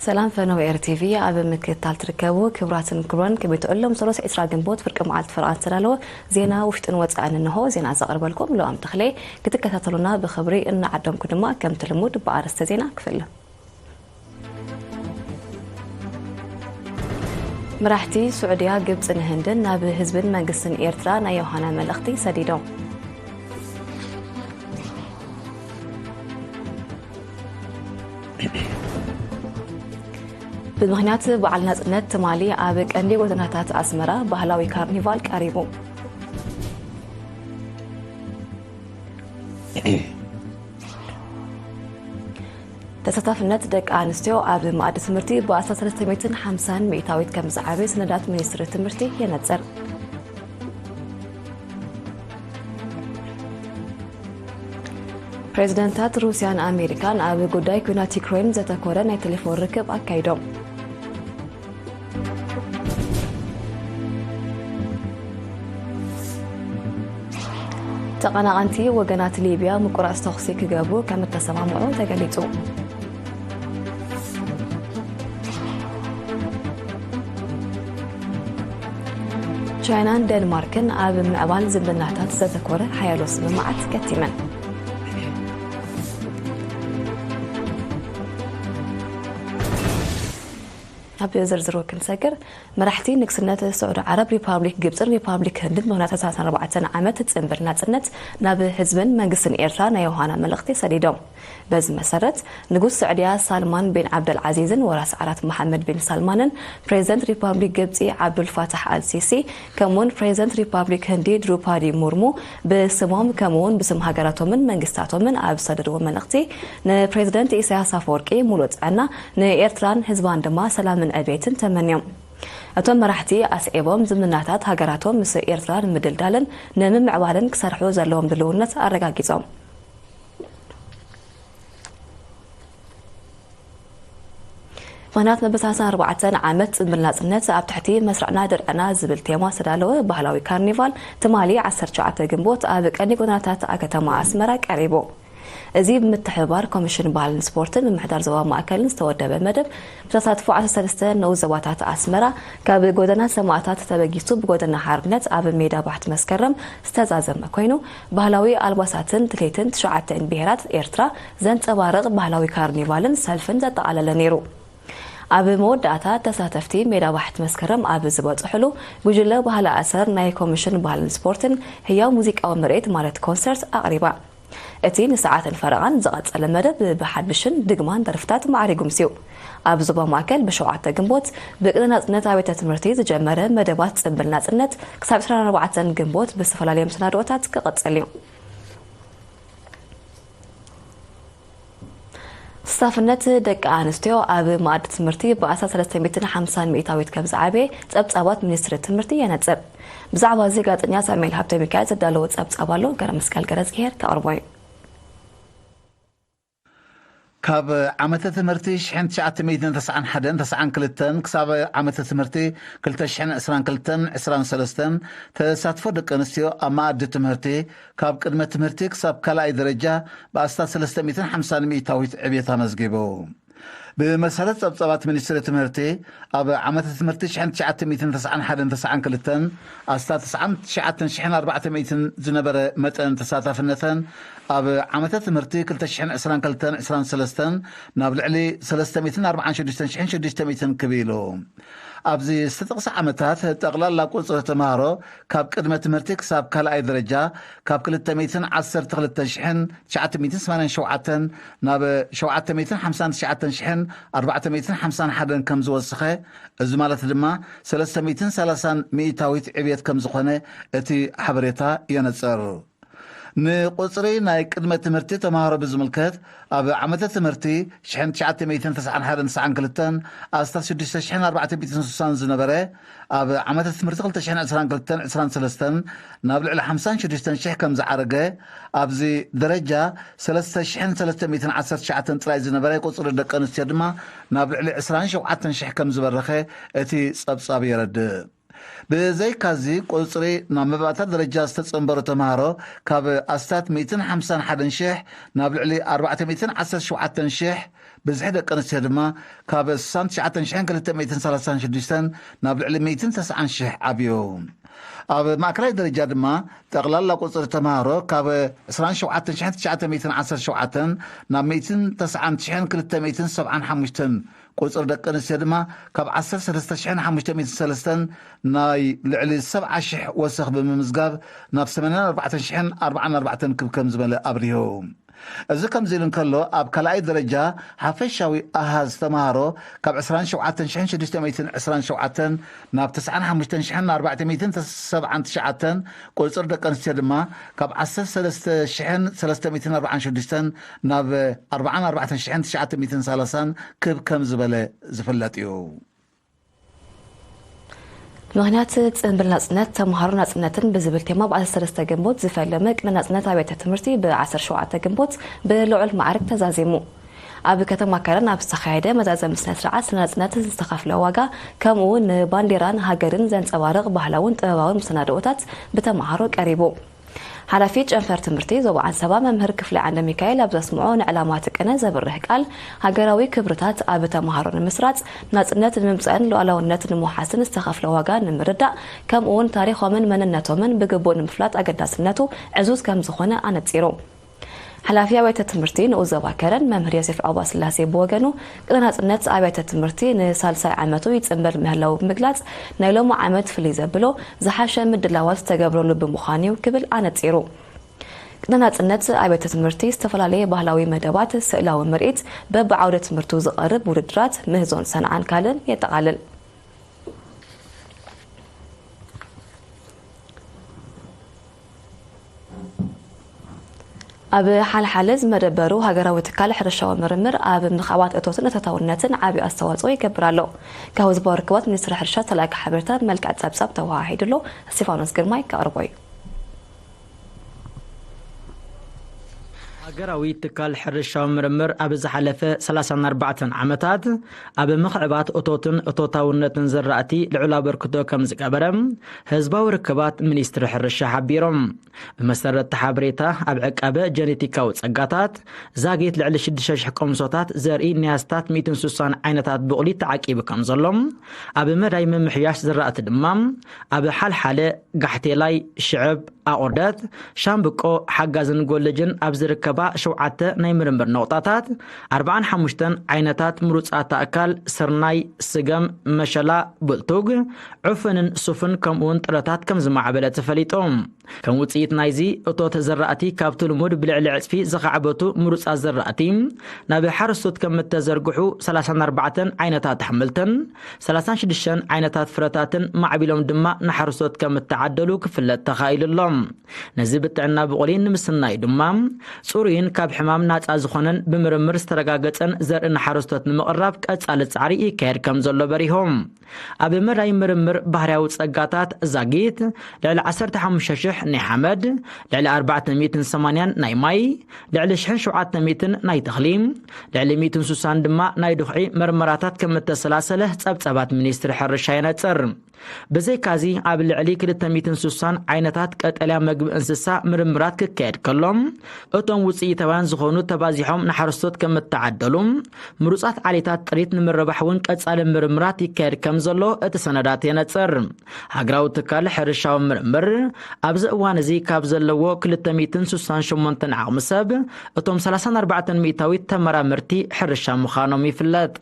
ሰላም ፈነወ ኤር ቲቪ ኣብ ምክትታል ትርከቡ ክቡራትን ክቡራን፣ ከመይ ትዕሎም? ሰሉስ ዕስራ ግንቦት ፍርቂ መዓልቲ ፈረቓ ዝተዳለወ ዜና ውሽጥን ወጻእን እንሆ። ዜና ዘቕርበልኩም ለዋም ተኽሌ። ክትከታተሉና ብኽብሪ እናዓደምኩ ድማ ከምቲ ልሙድ ብኣርእስተ ዜና ክፍል። መራሕቲ ስዑድያ፣ ግብጽን ህንድን ናብ ህዝብን መንግስትን ኤርትራ ናይ ዮሃና መልእኽቲ ሰዲዶም። ብምኽንያት በዓል ናጽነት ትማሊ ኣብ ቀንዲ ጎደናታት ኣስመራ ባህላዊ ካርኒቫል ቀሪቡ። ተሳታፍነት ደቂ ኣንስትዮ ኣብ መኣዲ ትምህርቲ ብኣስታት ሰለስተ ሚእትን ሓምሳን ሚእታዊት ከም ዝዓበየ ሰነዳት ሚኒስትሪ ትምህርቲ የነጽር። ፕሬዝደንታት ሩስያን ኣሜሪካን ኣብ ጉዳይ ኲናት ዩክሬን ዘተኮረ ናይ ቴሌፎን ርክብ ኣካይዶም። ተቐናቐንቲ ወገናት ሊብያ ምቁራጽ ተኹሲ ክገብሩ ከም እተሰማምዑ ተገሊጹ። ቻይናን ደንማርክን ኣብ ምዕባል ዝምድናታት ዘተኮረ ሓያሎ ስምምዓት ከቲመን። ኣብ ዝርዝሩ ክንሰግር፣ መራሕቲ ንግስነት ስዑዲ ዓረብ፣ ሪፓብሊክ ግብጽን ሪፓብሊክ ህንድን ብምኽንያት ሰላሳን ኣርባዕተን ዓመት ጽንብል ናጽነት ናብ ህዝብን መንግስትን ኤርትራ ናይ ዮሃና መልእኽቲ ሰዲዶም። በዚ መሰረት፣ ንጉስ ስዑድያ ሳልማን ቢን ዓብደል ዓዚዝን ወራስ ዓራት መሓመድ ቢን ሳልማንን ፕሬዚደንት ሪፓብሊክ ግብጺ ዓብዱል ፋታሕ ኣል ሲሲ፣ ከምኡውን ፕሬዚደንት ሪፓብሊክ ህንዲ ድሩፓዲ ሙርሙ ብስሞም ከምኡውን ብስም ሃገራቶምን መንግስታቶምን ኣብ ዝሰደድዎ መልእኽቲ፣ ንፕሬዚደንት ኢሳያስ ኣፈወርቂ ሙሉእ ጥዕና፣ ንኤርትራን ህዝባን ድማ ሰላምን ዕቤትን ተመንዮም። እቶም መራሕቲ ኣስዒቦም፣ ዝምድናታት ሃገራቶም ምስ ኤርትራ ንምድልዳልን ንምምዕባልን ክሰርሑ ዘለዎም ድልውነት ኣረጋጊጾም። ምኽንያት መበል ሰላሳን ኣርባዕተን ዓመት ጽንብል ናጽነት፣ ኣብ ትሕቲ መስርዕና ድርዕና ዝብል ቴማ ዝተዳለወ ባህላዊ ካርኒቫል ትማሊ ዓሰርተ ትሽዓተ ግንቦት ኣብ ቀንዲ ጎደናታት ከተማ ኣስመራ ቀሪቡ። እዚ ብምትሕብባር ኮሚሽን ባህልን ስፖርትን ምምሕዳር ዞባ ማእከልን ዝተወደበ መደብ፣ ብተሳትፎ ዓሰርተ ሰለስተ ንኡስ ዞባታት ኣስመራ፣ ካብ ጎደና ሰማእታት ተበጊሱ ብጎደና ሓርነት ኣብ ሜዳ ባሕቲ መስከረም ዝተዛዘመ ኮይኑ፣ ባህላዊ ኣልባሳትን ትልሂትን ትሽዓተን ብሄራት ኤርትራ ዘንጸባርቕ ባህላዊ ካርኒቫልን ሰልፍን ዘጠቓለለ ነይሩ። ኣብ መወዳእታ፣ ተሳተፍቲ ሜዳ ባሕቲ መስከረም ኣብ ዝበጽሕሉ፣ ጉጅለ ባህሊ ኣሰር ናይ ኮሚሽን ባህልን ስፖርትን ህያው ሙዚቃዊ ምርኢት ማለት ኮንሰርት ኣቕሪባ። እቲ ንሰዓትን ፈረቓን ዝቐጸለ መደብ ብሓድሽን ድግማን ደርፍታት ማዕሪጉ ምስዩ። ኣብ ዞባ ማእከል ብሸውዓተ ግንቦት ብቅነ ናጽነት ኣብ ቤተ ትምህርቲ ዝጀመረ መደባት ጽንብል ናጽነት ክሳብ ዕስራን ኣርባዕተን ግንቦት ብዝተፈላለየ መሰናድኦታት ክቕጽል እዩ። ተሳታፍነት ደቂ ኣንስትዮ ኣብ መኣዲ ትምህርቲ ብኣስታት ሰለስተ ሚእትን ሓምሳን ሚእታዊት ከም ዝዓበየ ጸብጻባት ሚኒስትሪ ትምህርቲ የነጽር። ብዛዕባ እዚ ጋዜጠኛ ሳሙኤል ሃብተ ሚካኤል ዘዳለዎ ጸብጻብ ኣሎ፣ ገረመስቀል ገረዝግሄር ከቕርቦ እዩ። ካብ ዓመተ ትምህርቲ ሽሕን ትሽዓተ ሚእትን ተስዓን ሓደን ተስዓን ክልተን ክሳብ ዓመተ ትምህርቲ ክልተ ሽሕን ዕስራን ክልተን ዕስራን ሰለስተን ተሳትፎ ደቂ ኣንስትዮ ኣብ መኣዲ ትምህርቲ ካብ ቅድመ ትምህርቲ ክሳብ ካልኣይ ደረጃ ብኣስታት ሰለስተ ሚእትን ሓምሳን ሚእታዊት ዕብየት ኣመዝጊቡ። ብመሰረት ጸብጻባት ሚኒስትሪ ትምህርቲ፣ ኣብ ዓመተ ትምህርቲ ሽሕን ትሽዓተ ሚእትን ተስዓን ሓደን ተስዓን ክልተን ኣስታት ተስዓን ትሽዓተን ሽሕን ኣርባዕተ ሚእትን ዝነበረ መጠን ተሳታፍነተን፣ ኣብ ዓመተ ትምህርቲ ክልተ ሽሕን ዕስራን ክልተን ዕስራን ሰለስተን ናብ ልዕሊ ሰለስተ ሚእትን ኣርባዓን ሽዱሽተን ሽሕን ሽዱሽተ ሚእትን ክብ ኢሉ። ኣብዚ ዝተጠቕሰ ዓመታት፣ ጠቕላላ ቁጽሪ ተምሃሮ ካብ ቅድመ ትምህርቲ ክሳብ ካልኣይ ደረጃ ካብ ክልተ ሚእትን ዓሰርተ ክልተ ሽሕን ትሽዓተ ሚእትን ሰማንያን ሸውዓተን ናብ ሸውዓተ ሚእትን ሓምሳን ትሽዓተን ሽሕን ኣርባዕተ ሚእትን ሓምሳን ሓደን ከም ዝወሰኸ፣ እዚ ማለት ድማ ሰለስተ ሚእትን ሰላሳን ሚእታዊት ዕብየት ከም ዝኾነ እቲ ሓበሬታ የነጽር። ንቁጽሪ ናይ ቅድመ ትምህርቲ ተምሃሮ ብዝምልከት፣ ኣብ ዓመተ ትምህርቲ ሽሕን ትሽዓተ ሚእትን ተስዓን ሓደን ተስዓን ክልተን ኣስታት ሽዱሽተ ሽሕን ኣርባዕተ ሚእትን ስሳን ዝነበረ፣ ኣብ ዓመተ ትምህርቲ ክልተ ሽሕን ዕስራን ክልተን ዕስራን ሰለስተን ናብ ልዕሊ ሓምሳን ሽዱሽተን ሽሕ ከም ዝዓረገ፣ ኣብዚ ደረጃ ሰለስተ ሽሕን ሰለስተ ሚእትን ዓሰርተ ትሽዓተን ጥራይ ዝነበረ ቁጽሪ ደቂ ኣንስትዮ ድማ ናብ ልዕሊ ዕስራን ሸውዓተን ሽሕ ከም ዝበረኸ እቲ ጸብጻብ የረድእ። ብዘይካዚ፣ ቁፅሪ ናብ መባእታ ደረጃ ዝተፀንበሩ ተምሃሮ ካብ ኣስታት ሚእትን ሓምሳን ሓደን ሽሕ ናብ ልዕሊ ኣርባዕተ ሚእትን ዓሰርተ ሸውዓተን ሽሕ፣ ብዝሒ ደቂ ኣንስትዮ ድማ ካብ ስሳን ትሽዓተን ሽሕን ክልተ ሚእትን ሰላሳን ሽዱሽተን ናብ ልዕሊ ሚእትን ተስዓን ሽሕ ዓብዩ። ኣብ ማእከላይ ደረጃ ድማ ጠቕላላ ቁፅሪ ተምሃሮ ካብ ዕስራን ሸውዓተን ሽሕን ትሽዓተ ሚእትን ዓሰርተ ሸውዓተን ናብ ሚእትን ተስዓን ሽሕን ክልተ ሚእትን ሰብዓን ሓሙሽተን፣ ቁፅሪ ደቂ ኣንስትዮ ድማ ካብ ዓሰርተ ሰለስተ ሽሕን ሓሙሽተ ሚእትን ሰለስተን ናይ ልዕሊ ሰብዓ ሽሕ ወሰኽ ብምምዝጋብ ናብ ሰማንያን ኣርባዕተን ሽሕን ኣርባዓን ኣርባዕተን ክብ ከም ዝበለ ኣብሪሁ። እዚ ከምዚ ኢሉ እንከሎ፣ ኣብ ካልኣይ ደረጃ ሓፈሻዊ ኣሃዝ ተምሃሮ ካብ ዕስራን ሸውዓተን ሽሕን ሽዱሽተ ሚእትን ዕስራን ሸውዓተን ናብ ተስዓን ሓሙሽተን ሽሕን ኣርባዕተ ሚእትን ሰብዓን ትሽዓተን፣ ቁፅሪ ደቂ ኣንስትዮ ድማ ካብ ዓሰርተ ሰለስተ ሽሕን ሰለስተ ሚእትን ኣርባዓን ሽዱሽተን ናብ ኣርባዓን ኣርባዕተን ሽሕን ትሽዓተ ሚእትን ሰላሳን ክብ ከም ዝበለ ዝፍለጥ እዩ። ምኽንያት ጽንብል ናጽነት፣ ተምሃሮ ናጽነትን ብዝብል ቴማ ብ ዓሰርተ ሰለስተ ግንቦት ዝፈለመ ቅነ ናጽነት ኣብያተ ትምህርቲ ብ ዓሰርተ ሸውዓተ ግንቦት ብልዑል ማዕርግ ተዛዚሙ። ኣብ ከተማ ከረን ኣብ ዝተኻየደ መዛዘሚ ስነ ስርዓት፣ ስለ ናጽነት ዝተኸፍለ ዋጋ፣ ከምኡ እውን ንባንዴራን ሃገርን ዘንጸባርቕ ባህላውን ጥበባውን መሰናድኦታት ብተምሃሮ ቀሪቡ። ሓላፊ ጨንፈር ትምህርቲ ዞባ ዓንሰባ መምህር ክፍለ ዓንደ ሚካኤል ኣብ ዘስምዖ ንዕላማ እቲ ቅነ ዘብርህ ቃል፣ ሃገራዊ ክብርታት ኣብ ተምሃሮ ንምስራጽ፣ ናጽነት ንምምጻእን ሉዓላውነት ንምውሓስን ዝተኸፍለ ዋጋ ንምርዳእ፣ ከምኡ እውን ታሪኾምን መንነቶምን ብግቡእ ንምፍላጥ ኣገዳስነቱ ዕዙዝ ከም ዝኾነ ኣነጺሩ። ሓላፊ ኣብያተ ትምህርቲ ንኡስ ዞባ ከረን መምህር ዮሴፍ ዖባስላሴ ብወገኑ፣ ቅነ ናጽነት ኣብያተ ትምህርቲ ንሳልሳይ ዓመቱ ይጽንበል ምህላዉ ብምግላጽ፣ ናይ ሎሚ ዓመት ፍልይ ዘብሎ ዝሓሸ ምድላዋት ዝተገብረሉ ብምዃኑ እዩ ክብል ኣነጺሩ። ቅነ ናጽነት ኣብያተ ትምህርቲ ዝተፈላለየ ባህላዊ መደባት፣ ስእላዊ ምርኢት፣ በብዓውደ ትምህርቱ ዝቐርብ ውድድራት፣ ምህዞን ሰንዓን ካልእን የጠቓልል። ኣብ ሓልሓለ ዝመደበሩ ሃገራዊ ትካል ሕርሻዊ ምርምር ኣብ ምኽዕባት እቶትን እቶታውነትን ዓብዪ ኣስተዋፅኦ ይገብር ኣሎ። ካብ ህዝባዊ ርክባት ሚኒስትሪ ሕርሻ ዝተላእከ ሓበሬታ ብመልክዕ ጸብጻብ ተወሃሂዱ ኣሎ። እስቲፋኖስ ግርማይ ከቕርቦ እዩ። ሃገራዊ ትካል ሕርሻዊ ምርምር ኣብ ዝሓለፈ ሰላሳን ኣርባዕተን ዓመታት ኣብ ምኽዕባት እቶትን እቶታውነትን ዝራእቲ ልዑል ኣበርክቶ ከም ዝገበረ ህዝባዊ ርክባት ሚኒስትሪ ሕርሻ ሓቢሮም። ብመሰረት እቲ ሓበሬታ፣ ኣብ ዕቃበ ጀኔቲካዊ ጸጋታት ዛጊት ልዕሊ ሽዱሽተ ሽሕ ቀምሶታት ዘርኢ ናይ ኣስታት ሚእትን ስሳን ዓይነታት ብቑሊ ተዓቂቡ ከም ዘሎ፣ ኣብ መዳይ ምምሕያሽ ዝራእቲ ድማ ኣብ ሓልሓለ፣ ጋሕቴላይ፣ ሽዕብ፣ ኣቑርደት፣ ሻምብቆ፣ ሓጋዝን ጎለጅን ኣብ ዝርከባ ሸውዓተ ናይ ምርምር ነቑጣታት ኣርባዓን ሓሙሽተን ዓይነታት ምሩጻት ኣእካል፣ ስርናይ፣ ስገም፣ መሸላ፣ ብልቱግ፣ ዑፍንን ሱፍን ከምኡውን ጥረታት ከም ዝማዕበለ ተፈሊጡ። ከም ውጽኢት ናይዚ፣ እቶት ዘራእቲ ካብቲ ልሙድ ብልዕሊ ዕጽፊ ዝኻዕበቱ ምሩጻት ዘራእቲ ናብ ሓረስቶት ከም እተዘርግሑ፣ ሰላሳን ኣርባዕተን ዓይነታት ኣሕምልትን ሰላሳን ሽዱሽተን ዓይነታት ፍረታትን ማዕቢሎም ድማ ንሓረስቶት ከም እተዓደሉ ክፍለጥ ተኻኢሉ ኣሎ። ነዚ ብጥዕና ብቑሊ ንምስናዩ ድማ፣ ጽሩይን ካብ ሕማም ናጻ ዝኾነን ብምርምር ዝተረጋገጸን ዘርኢ ንሓረስቶት ንምቕራብ ቀጻሊ ጻዕሪ ይካየድ ከም ዘሎ በሪሆም። ኣብ መዳይ ምርምር ባህርያዊ ጸጋታት ዛጊት፣ ልዕሊ ዓሰርተ ሓሙሽተ ሽሕ ናይ ሓመድ፣ ልዕሊ ኣርባዕተ ሚእትን ሰማንያን ናይ ማይ፣ ልዕሊ ሽሕን ሸውዓተ ሚእትን ናይ ተኽሊ፣ ልዕሊ ሚእትን ስሳን ድማ ናይ ድኹዒ መርመራታት ከም እተሰላሰለ ጸብጻባት ሚኒስትሪ ሕርሻ የነጽር። ብዘይካዚ፣ ኣብ ልዕሊ ክልተ ሚእትን ስሳን ዓይነታት ቀጠልያ መግቢ እንስሳ ምርምራት ክካየድ ከሎ፣ እቶም ውጽኢታውያን ዝኾኑ ተባዚሖም ንሓረስቶት ከም እተዓደሉ፣ ምሩጻት ዓሌታት ጥሪት ንምርባሕ እውን ቀጻሊ ምርምራት ይካየድ ከም ዘሎ እቲ ሰነዳት የነጽር። ሃገራዊ ትካል ሕርሻዊ ምርምር ኣብዚ እዋን እዚ ካብ ዘለዎ ክልተ ሚእትን ስሳን ሸሞንተን ዓቕሚ ሰብ፣ እቶም ሰላሳን ኣርባዕተን ሚእታዊት ተመራመርቲ ሕርሻ ምዃኖም ይፍለጥ።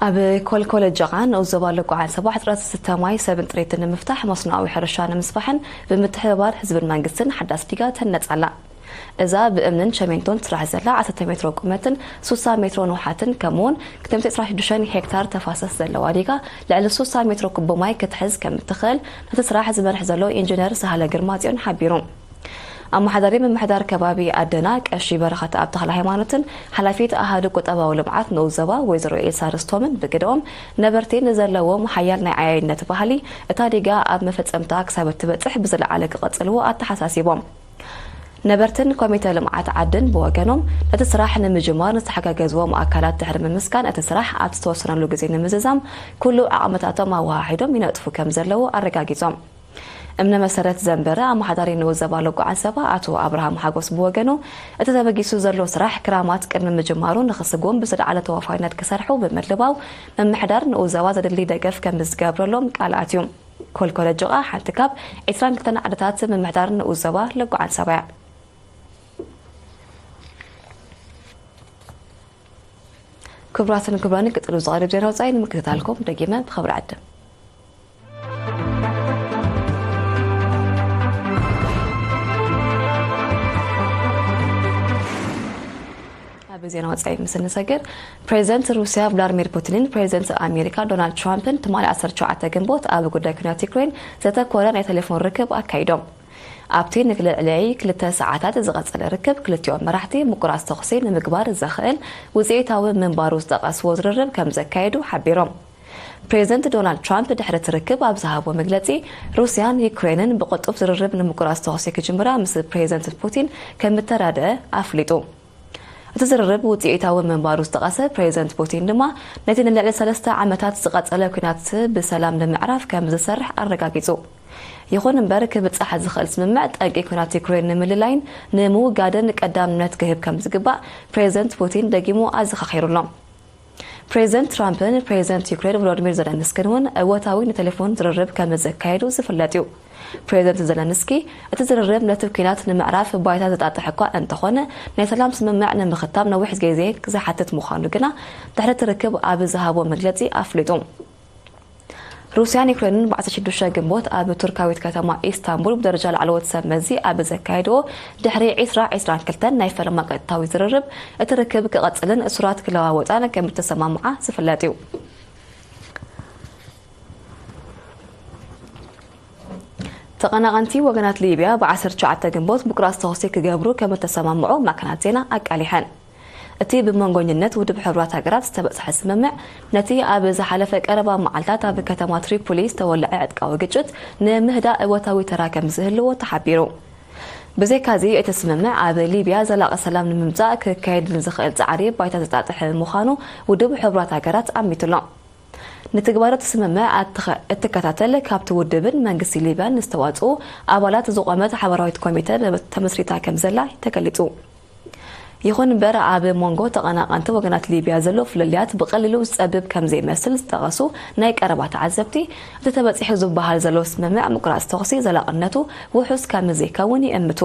ኣብ ኮልኮለ ጀቓ ንኡስ ዞባ ልቋዓን ሰባ ሕጽረት ዝስተ ማይ ሰብን ጥሪትን ንምፍታሕ መስኖኣዊ ሕርሻ ንምስፋሕን ብምትሕብባር ህዝብን መንግስትን ሓዳስ ዲጋ ተነጻላ። እዛ ብእምንን ሸሜንቶን ትስራሕ ዘላ ዓሰርተ ሜትሮ ቁመትን ሱሳ ሜትሮ ንውሓትን ከምኡውን ክልተ ሚእቲ ዕስራን ሽዱሽተን ሄክታር ተፋሰስ ዘለዋ ዲጋ ልዕሊ ሱሳ ሜትሮ ኩቢ ማይ ክትሕዝ ከም እትኽእል ነቲ ስራሕ ዝመርሕ ዘሎ ኢንጂነር ሳህለ ግርማጽዮን ሓቢሩ። ኣመሓዳሪ ምምሕዳር ከባቢ ኣደና ቀሺ በረኸት ኣብ ተኽለ ሃይማኖትን ሓላፊት ኣሃዱ ቁጠባዊ ልምዓት ንኡስ ዞባ ወይዘሮ ኤልሳ ርስቶምን ብግደኦም፣ ነበርቲ ንዘለዎም ሓያል ናይ ዓያይነት ባህሊ እታ ዲጋ ኣብ መፈጸምታ ክሳብ እትበጽሕ ብዝለዓለ ክቐጽልዎ ኣተሓሳሲቦም። ነበርትን ኮሚተ ልምዓት ዓድን ብወገኖም፣ ነቲ ስራሕ ንምጅማር ንዝተሓጋገዝዎም ኣካላት ድሕሪ ምምስጋን፣ እቲ ስራሕ ኣብ ዝተወሰነሉ ግዜ ንምዝዛም ኩሉ ዓቕምታቶም ኣወሃሂዶም ይነጥፉ ከም ዘለዉ ኣረጋጊጾም። እምነ መሰረት ዘንበረ ኣመሓዳሪ ንኡስ ዞባ ሎጎ ዓንሰባ ኣቶ ኣብርሃም ሓጎስ ብወገኑ፣ እቲ ተበጊሱ ዘሎ ስራሕ ክራማት ቅድሚ ምጅማሩ ንኽስጉም ብዝለዓለ ተወፋይነት ክሰርሑ ብምልባው፣ ምምሕዳር ንኡስ ዞባ ዘድሊ ደገፍ ከም ዝገብረሎም ቃል ኣትዩ። ኮልኮለ ጅቓ ሓንቲ ካብ ዕስራን ክልተን ዓድታት ምምሕዳር ንኡስ ዞባ ሎጎ ዓንሰባ እያ። ክቡራትን ክቡራን፣ ክጥሉ ዝቐርብ ዜና ወጻኢ ንምክትታልኩም ደጊመ ብኽብሪ ዕድም። ኣብ ዜና ወጻኢ ምስ እንሰግር፣ ፕሬዚደንት ሩስያ ቭላድሚር ፑቲንን ፕሬዚደንት ኣሜሪካ ዶናልድ ትራምፕን ትማሊ ዓሰርተ ትሽዓተ ግንቦት ኣብ ጉዳይ ኩናት ዩክሬን ዘተኮረ ናይ ቴሌፎን ርክብ ኣካይዶም። ኣብቲ ንልዕሊ ክልተ ሰዓታት ዝቐጸለ ርክብ፣ ክልቲኦም መራሕቲ ምቁራጽ ተኹሲ ንምግባር ዘኽእል ውጽኢታዊ ምንባሩ ዝጠቐስዎ ዝርርብ ከም ዘካየዱ ሓቢሮም። ፕሬዚደንት ዶናልድ ትራምፕ ድሕሪ እቲ ርክብ ኣብ ዝሃቦ መግለጺ፣ ሩስያን ዩክሬንን ብቕልጡፍ ዝርርብ ንምቁራጽ ተኹሲ ክጅምራ ምስ ፕሬዚደንት ፑቲን ከም እተራደአ ኣፍሊጡ። እቲ ዝርርብ ውጽኢታዊ ምንባሩ ዝጠቐሰ ፕሬዚደንት ፑቲን ድማ፣ ነቲ ንልዕሊ ሰለስተ ዓመታት ዝቐጸለ ኲናት ብሰላም ንምዕራፍ ከም ዝሰርሕ ኣረጋጊጹ። ይኹን እምበር፣ ክብጻሕ ዝኽእል ስምምዕ ጠንቂ ኲናት ዩክሬን ንምልላይን ንምውጋድን ቀዳምነት ክህብ ከም ዝግባእ ፕሬዚደንት ፑቲን ደጊሙ ኣዘኻኺሩ'ሎ። ፕሬዚደንት ትራምፕን ፕሬዚደንት ዩክሬን ቮሎዲሚር ዘለንስኪን እውን እወታዊ ንቴሌፎን ዝርርብ ከም ዘካየዱ ዝፍለጥ እዩ። ፕሬዚደንት ዘለንስኪ፣ እቲ ዝርርብ ነቲ ኲናት ንምዕራፍ ባይታ ዘጣጥሕ እኳ እንተኾነ፣ ናይ ሰላም ስምምዕ ንምኽታም ነዊሕ ግዜ ዝሓትት ምዃኑ ግና ድሕሪ እቲ ርክብ ኣብ ዝሃቦ መግለጺ ኣፍሊጡ። ሩስያን ዩክሬንን ብ ዓሰርተ ሽዱሽተ ግንቦት ኣብ ቱርካዊት ከተማ ኢስታንቡል ብደረጃ ላዕለዎት ሰብ መዚ ኣብ ዘካየድዎ ድሕሪ ዕስራ ዕስራን ክልተን ናይ ፈለማ ቀጥታዊ ዝርርብ፣ እቲ ርክብ ክቐጽልን እሱራት ክለዋወጣን ከም እተሰማምዓ ዝፍለጥ እዩ። ተቐናቐንቲ ወገናት ሊብያ ብ ዓሰርተ ትሽዓተ ግንቦት ምቁራጽ ተኹሲ ክገብሩ ከም እተሰማምዑ ማዕከናት ዜና ኣቃሊሐን። እቲ ብመንጎኝነት ውድብ ሕቡራት ሃገራት ዝተበጽሐ ስምምዕ፣ ነቲ ኣብ ዝሓለፈ ቀረባ መዓልታት ኣብ ከተማ ትሪፖሊ ዝተወልዐ ዕጥቃዊ ግጭት ንምህዳእ እወታዊ ተራ ከም ዝህልዎ ተሓቢሩ። ብዘይካዚ፣ እቲ ስምምዕ ኣብ ሊብያ ዘላቒ ሰላም ንምምጻእ ክካየድ ንዝኽእል ጻዕሪ ባይታ ዘጣጥሕ ምዃኑ ውድብ ሕቡራት ሃገራት ኣሚቱ'ሎ። ንትግባረ እቲ ስምምዕ ኣትኸ-፣ እትከታተል ካብቲ ውድብን መንግስቲ ሊብያን ዝተዋጽኡ ኣባላት ዝቖመት ሓባራዊት ኮሚተ ተመስሪታ ከም ዘላ ተገሊጹ። ይኹን እምበር፣ ኣብ መንጎ ተቐናቐንቲ ወገናት ሊብያ ዘሎ ፍልልያት ብቐሊሉ ዝጸብብ ከም ዘይመስል ዝጠቐሱ ናይ ቀረባ ተዓዘብቲ፣ እቲ ተበጺሑ ዝበሃል ዘሎ ስምምዕ ምቁራጽ ተኹሲ ዘላቕነቱ ውሑስ ከም ዘይከውን ይእምቱ።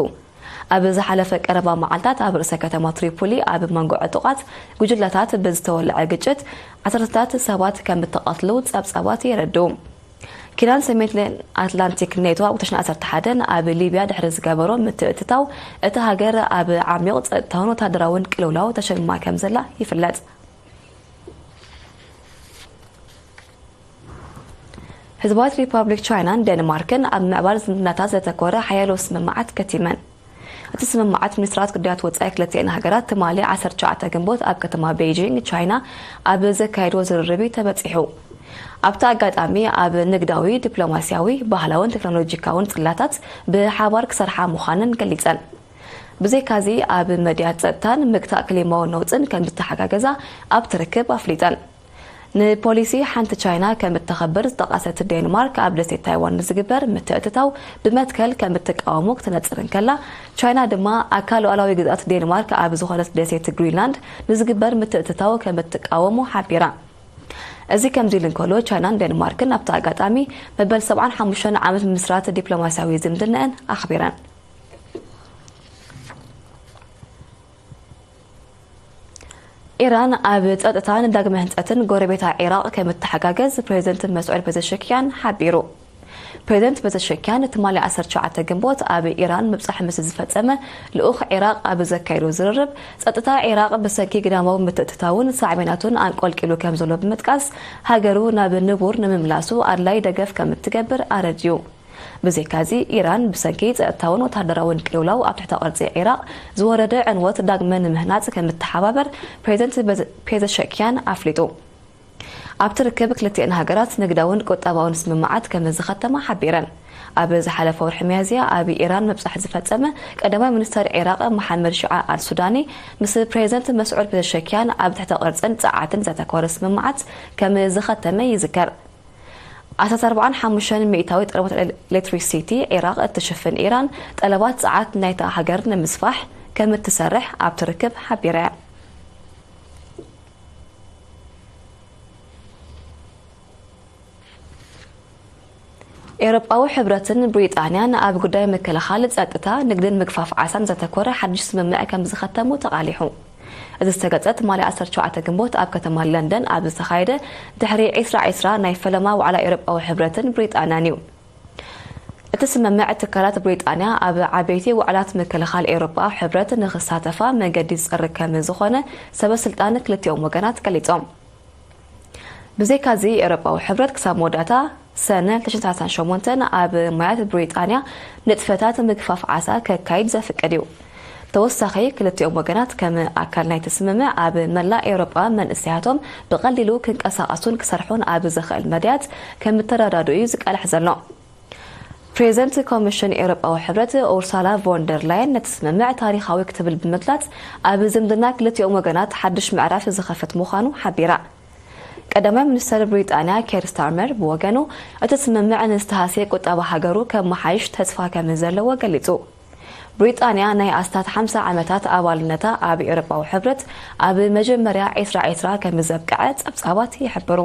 ኣብ ዝሓለፈ ቀረባ መዓልታት ኣብ ርእሰ ከተማ ትሪፖሊ ኣብ መንጎ ዕጡቓት ጉጅለታት ብዝተወልዐ ግጭት ዓሰርተታት ሰባት ከም እተቐትሉ ጸብጻባት የረድኡ። ኪዳን ሰሜን ኣትላንቲክ ኔቶ ኣብ ክልተ ሽሕን ዓሰርተ ሓደን ኣብ ሊብያ ድሕሪ ዝገበሮ ምትእትታው፣ እታ ሃገር ኣብ ዓሚቕ ጸጥታውን ወታደራውን ቅልውላው ተሸሚማ ከም ዘላ ይፍለጥ። ህዝባዊት ሪፓብሊክ ቻይናን ዴንማርክን ኣብ ምዕባል ዝምድናታት ዘተኮረ ሓያሎ ስምምዓት ከቲመን። እቲ ስምምዓት ሚኒስትራት ጉዳያት ወጻኢ ክልቲኤን ሃገራት ትማሊ ዓሰርተ ትሽዓተ ግንቦት ኣብ ከተማ ቤይጂንግ ቻይና ኣብ ዘካየድዎ ዝርርብ እዩ ተበጺሑ። ኣብቲ ኣጋጣሚ ኣብ ንግዳዊ፣ ዲፕሎማስያዊ፣ ባህላውን ቴክኖሎጂካውን ጽላታት ብሓባር ክሰርሓ ምዃነን ገሊጸን። ብዘይካዚ ኣብ መድያት ጸጥታን ምግታእ ክሊማዊ ነውጽን ከም ዝተሓጋገዛ ኣብቲ ርክብ ኣፍሊጠን። ንፖሊሲ ሓንቲ ቻይና ከም እተኸብር ዝጠቐሰት ዴንማርክ፣ ኣብ ደሴት ታይዋን ንዝግበር ምትእትታው ብመትከል ከም እትቃወሞ ክትነጽር እንከላ፣ ቻይና ድማ ኣካል ሉዓላዊ ግዝኣት ዴንማርክ ኣብ ዝኾነት ደሴት ግሪንላንድ ንዝግበር ምትእትታው ከም እትቃወሞ ሓቢራ። እዚ ከምዚ ኢሉ እንከሎ፣ ቻይናን ዴንማርክን ኣብቲ ኣጋጣሚ መበል ሰብዓን ሓሙሽተን ዓመት ምምስራት ዲፕሎማስያዊ ዝምድናኣን ኣኽቢረን። ኢራን ኣብ ጸጥታን ዳግመ ህንጸትን ጎረቤታ ዒራቕ ከም እትሓጋገዝ ፕሬዚደንት መስዑድ ፔዘሽክያን ሓቢሩ። ፕሬዚደንት ፔዘሽክያን ትማሊ ዓሰርተ ትሽዓተ ግንቦት ኣብ ኢራን ምብጻሕ ምስ ዝፈጸመ ልኡኽ ዒራቕ ኣብ ዘካየዶ ዝርርብ፣ ጸጥታ ዒራቕ ብሰንኪ ግዳማዊ ምትእትታውን ሳዕቤናቱን ኣንቆልቂሉ ከም ዘሎ ብምጥቃስ፣ ሃገሩ ናብ ንቡር ንምምላሱ ኣድላይ ደገፍ ከም እትገብር ኣረድዩ። ብዘይካዚ፣ ኢራን ብሰንኪ ጸጥታውን ወተሃደራውን ቅልውላው ኣብ ትሕተ ቅርጺ ዒራቕ ዝወረደ ዕንወት ዳግመ ንምህናጽ ከም እትሓባበር ፕሬዚደንት ፔዘ-፣ ፔዘሸክያን ኣፍሊጡ። ኣብቲ ርክብ ክልቲኤን ሃገራት ንግዳውን ቁጠባውን ስምምዓት ከም ዝኸተማ ሓቢረን። ኣብ ዝሓለፈ ወርሒ ሚያዝያ ኣብ ኢራን ምብጻሕ ዝፈጸመ ቀዳማይ ሚኒስተር ዒራቕ መሓመድ ሽዓ ኣልሱዳኒ ምስ ፕሬዚደንት መስዑድ ፔዘሸኪያን ኣብ ትሕተ ቅርጽን ጸዓትን ዘተኮረ ስምምዓት ከም ዝኸተመ ይዝከር። ኣስታት ኣርባዓን ሓሙሽተን ሚእታዊ ጠለባት ኤሌክትሪሲቲ ዒራቕ እትሽፍን ኢራን፣ ጠለባት ጸዓት ናይታ ሃገር ንምስፋሕ ከም እትሰርሕ ኣብቲ ርክብ ሓቢራ እያ። ኤውሮጳዊ ሕብረትን ብሪጣንያን ኣብ ጉዳይ ምክልኻል፣ ጸጥታ፣ ንግድን ምግፋፍ ዓሳን ዘተኮረ ሓድሽ ስምምዕ ከም ዝኸተሙ ተቓሊሑ። እዚ ዝተገጸ ትማሊ ዓሰርተ ሸውዓተ ግንቦት ኣብ ከተማ ለንደን ኣብ ዝተኻየደ ድሕሪ ዕስራ ዕስራ ናይ ፈለማ ዋዕላ ኤውሮጳዊ ሕብረትን ብሪጣንያን እዩ። እቲ ስምምዕ ትካላት ብሪጣንያ ኣብ ዓበይቲ ዋዕላት ምክልኻል ኤውሮጳ ሕብረት ንኽሳተፋ መገዲ ዝጸርግ ከም ዝኾነ ሰበ ስልጣን ክልቲኦም ወገናት ገሊጾም። ብዘይካዚ ኤውሮጳዊ ሕብረት ክሳብ መወዳእታ ሰነ ክልተ ሽሕን ሰላሳን ሸሞንተን ኣብ ማያት ብሪጣንያ ንጥፈታት ምግፋፍ ዓሳ ከካይድ ዘፍቅድ እዩ። ተወሳኺ ክልቲኦም ወገናት ከም ኣካል ናይቲ ስምምዕ ኣብ መላእ ኤውሮጳ መንእሰያቶም ብቐሊሉ ክንቀሳቐሱን ክሰርሑን ኣብ ዘኽእል መድያት ከም እተረዳድኡ እዩ ዝቃላሕ ዘሎ። ፕሬዚደንት ኮሚሽን ኤውሮጳዊ ሕብረት ኡርሳላ ቮን ደር ላየን ነቲ ስምምዕ ታሪኻዊ ክትብል ብምግላጽ ኣብ ዝምድና ክልቲኦም ወገናት ሓድሽ ምዕራፍ ዝኸፍት ምዃኑ ሓቢራ። ቀዳማይ ሚኒስተር ብሪጣንያ ኬር ስታርመር ብወገኑ እቲ ስምምዕ ንዝተሃስየ ቁጠባ ሃገሩ ከመሓይሽ ተስፋ ከም ዘለዎ ገሊጹ። ብሪጣንያ ናይ ኣስታት ሓምሳ ዓመታት ኣባልነታ ኣብ ኤውሮጳዊ ሕብረት ኣብ መጀመርያ ዕስራ ዕስራ ከም ዘብቅዐ ጸብጻባት ይሕብሩ።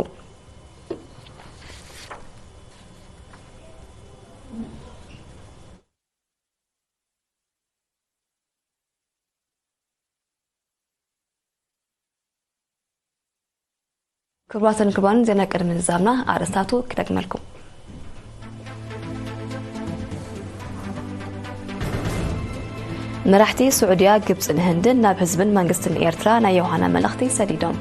ክቡራትን ክቡራን፣ ዜና ቅድሚ ምዝዛምና ኣርእስታቱ ክደግመልኩም። መራሕቲ ስዑድያ፣ ግብጽን ህንድን ናብ ህዝብን መንግስትን ኤርትራ ናይ ዮሃና መልእኽቲ ሰዲዶም።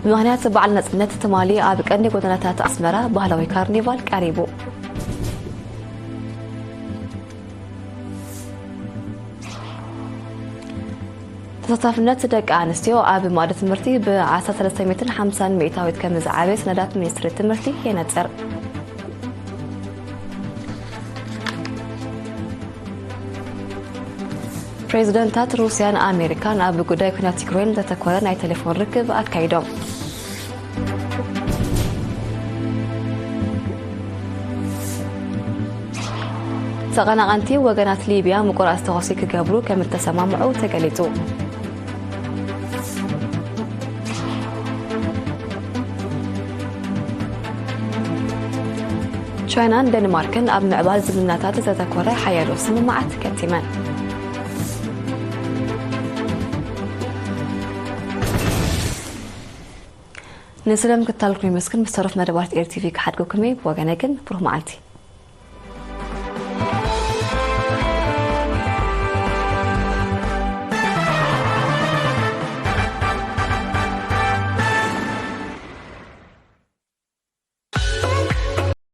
ብምኽንያት በዓል ናጽነት ትማሊ ኣብ ቀንዲ ጎደናታት ኣስመራ ባህላዊ ካርኒቫል ቀሪቡ። ተሳታፍነት ደቂ ኣንስትዮ ኣብ ማእዲ ትምህርቲ ብ ዓሰርተ ሰለስተ ሚእትን ሓምሳን ሚእታዊት ከም ዝዓበየ ሰነዳት ሚኒስትሪ ትምህርቲ የነጽር። ፕሬዚደንታት ሩስያን ኣሜሪካን ኣብ ጉዳይ ኩናት ዩክሬን ዘተኮረ ናይ ቴሌፎን ርክብ ኣካይዶም። ተቐናቐንቲ ወገናት ሊብያ ምቁራጽ ተኹሲ ክገብሩ ከም እተሰማምዑ ተገሊጹ። ቻይናን ደንማርክን ኣብ ምዕባል ዝምድናታት ዘተኮረ ሓያሎ ስምምዓት ከቲመን። ንስለ ምክትታልኩም የመስግን። ምስ ተረፍ መደባት ኤር ቲቪ ክሓድገኩም እየ። ብወገነ ግን ብሩህ መዓልቲ።